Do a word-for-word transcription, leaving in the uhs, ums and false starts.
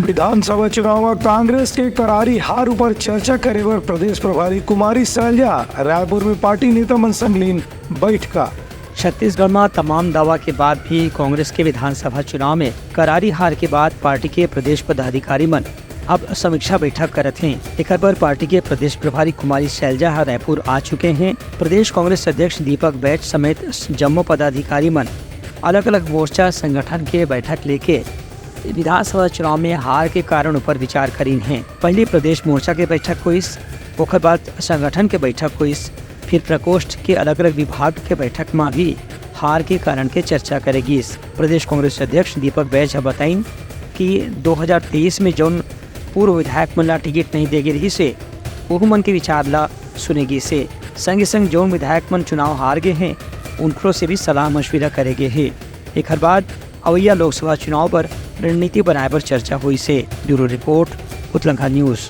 विधानसभा चुनाव म कांग्रेस के करारी हार ऊपर चर्चा करे बर प्रदेश प्रभारी कुमारी सैलजा रायपुर में पार्टी नेता मन संग लीन बैठका। छत्तीसगढ़ में तमाम दावा के बाद भी कांग्रेस के विधानसभा चुनाव में करारी हार के बाद पार्टी के प्रदेश पदाधिकारी मन अब समीक्षा बैठक करत हें। एकर बर पार्टी के प्रदेश प्रभारी कुमारी सैलजा ह रायपुर आ चुके हें। प्रदेश कांग्रेस अध्यक्ष दीपक बैज समेत जम्मो पदाधिकारी मन अलग-अलग मोर्चा संगठन के बैठक लेके विधानसभा चुनाव में हार के कारण ऊपर विचार करीन हें। पहली प्रदेश मोर्चा के बैठक होइस, ओकर बाद संगठन के बैठक होइस, फिर प्रकोष्ठ के अलग-अलग विभाग के बैठक म भी हार के कारण के चर्चा करे गिस। प्रदेश कांग्रेस अध्यक्ष दीपक बैज ह बताइन कि दो हज़ार तेईस में जौन पूर्व विधायक मन ला टिकट नहीं दे गे रिहिस हे, ओहू मन के विचार ला सुने गिस हे। संगे संग जौन विधायक मन चुनाव हार गे हें, उनकरो से भी सलाह मशविरा करे गे हे। एखर बाद अवइया लोकसभा चुनाव बर रणनीति बनाए बर चर्चा होइस हे। Bureau report, Utlangha news.